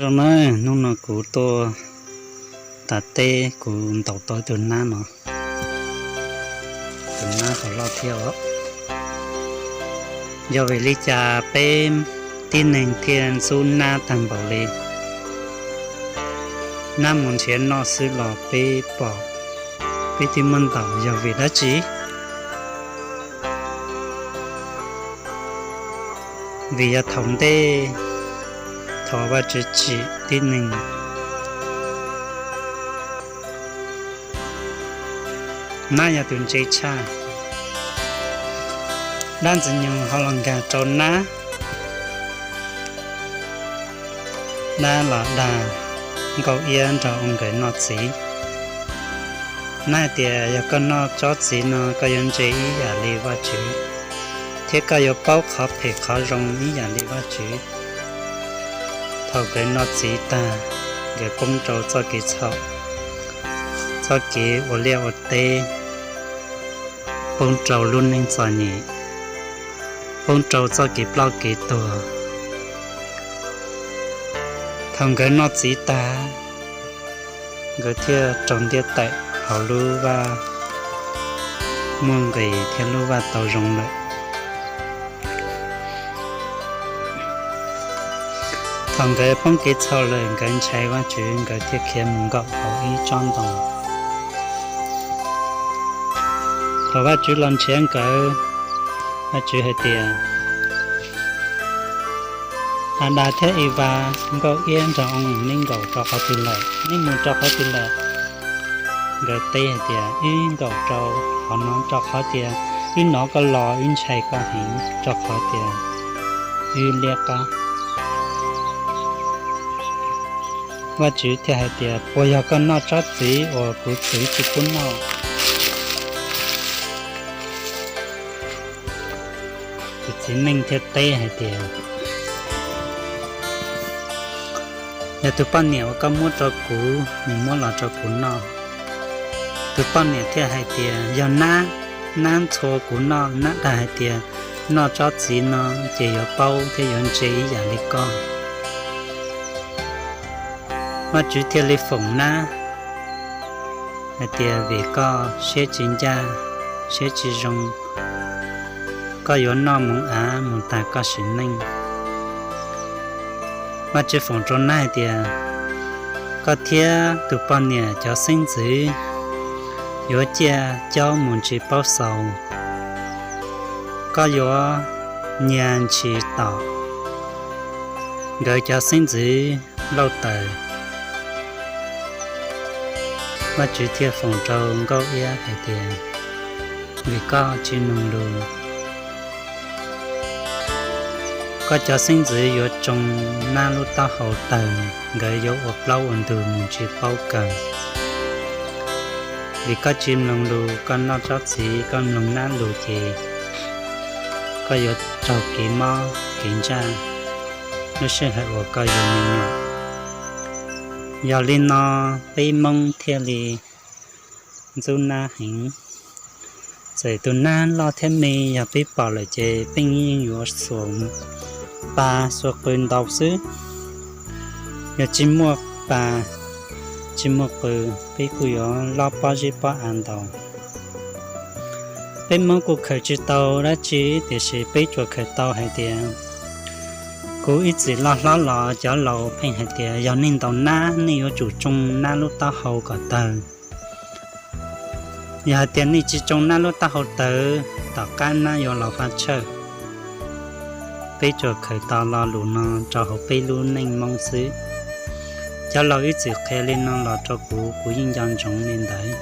Zoo na, hnub no kuv tuaj tav teb kuv ntaus tau tus nab no, tus nab hauv loj thiab os. Yog vim li cas peb tib neeg thiaj ntxub nab tag npaum li? Nab mus nrhiav noj xwb los peb pom, peb twb muab ntaus yog vim dab tsi? Vim yog thaum ntej, thaum Vajtswv tsim tib neeg, nab yog tus ntse tshaj. Dab ntxwg nyoog ho los nkag rau nab, nab los dag Nkauj Iab nrog nkawd noj txiv. Nab hais tias yog koj noj tsob txiv no koj yuav ntse ib yam li Vajtswv, thiab koj yuav paub qhov phem qhov zoo ib yam li Vajtswv. Thaum nkawd noj txiv tag, nkawd poob rau txoj kev txhaum, txoj kev ua liaj ua teb, poob rau lub neej txom nyem, poob rau txoj kev ploj kev tuag. Thaum nkawd noj txiv tag, nkawd thiaj raug ntiab tawm hauv lub vaj muaj nqis thiab lub vaj tau zoo lawm. Thaum nkawd poob kev txhaum lawm, nkawd ntshai Vajtswv, nkawd thiaj khiav mus nkaum hauv ib tsob ntoo. Thaum Vajtswv los nrhiav nkawd, Vajtswv hais tias, Adas thiab Evas, Nkauj Iab nrog nej nkaum rau qhov twg lawm? Nej mus rau qhov twg lawm? Nkawd teb hais tias, Wb nkaum rau qhov no rau qhov tias wb hnov koj los wb ntshai koj heev rau qhov tias wb liab qab. Vajtswv thiaj hais tias, Puas yog koj noj tsob txiv uas kuv txwv tsis pub noj? Tus txiv neej thiaj teb hais tias, Yog tus poj niam uas koj muab rau kuv, nws muab los rau kuv noj. Tus poj niam thiaj hais tias, Yog nab, nab ntxhua kuv noj, nab dag hais tias noj tsob txiv no ces yuav paub thiab yuav ntse ib yam li koj. Vajtswv thiaj li foom nab hais tias, Vim koj siab tsis ncaj, siab tsis zoo, koj yuav noj moov av mus tas koj sim neej. Vajtswv foom rau nab hais tias, Koj thiab tus poj niam cov xeeb ntxwv yuav ciaj caub mus tsis paub xaus. Koj yuav nyiag ntshis tom nkawd cov xeeb ntxwv lauj taws. Vajtswv thiaj foom rau Nkauj Iab hais tias, Vim koj tsis mloog lus, koj cov xeeb ntxwv yuav tsoo nab lub taub hau tawg, nkawd yuav ua plaub ua ntug mus tsis paub kawg. Vim koj tsis mloog lus, koj noj tsob txiv, koj mloog nab lus ces koj yuav raug kev mob kev ntsaj lub sij hawm uas koj yuav me nyuam. Yog li no peb Hmoob thiaj li ntxub nab heev. Txawm tus nab loj thiab me, yog peb pom lawm ces peb yeej yuav xuas pa xuas qws ntaus xwb. Yog tsis muaj pa, tsis muaj qws, peb kuj yuav lob pob zeb pob av ntaus. Peb Hmoob kuj khaws tsis tau dab tsi, tiam sis peb tsuas khaws tau hais tias, kuv ib txwm loj hlob los cov laus pheej hais tias yog nej ntaus nab, nej yuav tsum tsoo nab lub taub hau kom tawg. Yog hais tias nej tsis tsoo nab lub taub hau tawg, tom qab nab yuav los faj tshawj. Peb tsuas khaws tau lo lus no rau hauv peb lub neej Hmoob xwb. Cov laus ib txwm qhia li no los rau kuv, kuv yeej nco ntsoov li ntawd.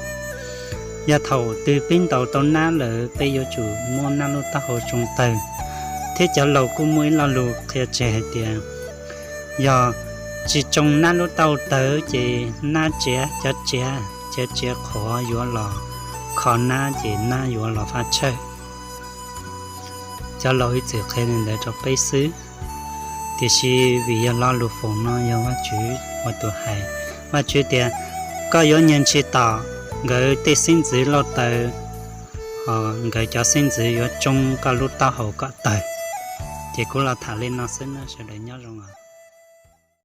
Yog thaum twg peb ntaus tau nab lawm, peb yuav tsum muab nab lub taub hau tsoo tawg. Thiab cov laus kuj muaj ib lo lus qhia tseg hais tias, yog tsis tsoo nab lub taub hau tawg ces nab tsiav, cov tsiav, cov tsiav qhuav yuav los kho nab ces nab yuav los faj tshawj. Cov laus ib txwm qhia li ntawd rau peb xwb, tiam sis vim yog lo lus foom no yog Vajtswv ua tus hais. Vajtswv tias, koj yuav nyiag ntshis tom nkawd tej xeeb ntxwv lauj taws, ho nkawd cov xeeb ntxwv yuav tsoo koj lub taub hau kom tawg. Ces kuv los tham li no xwb na, sawv daws nyob zoo os.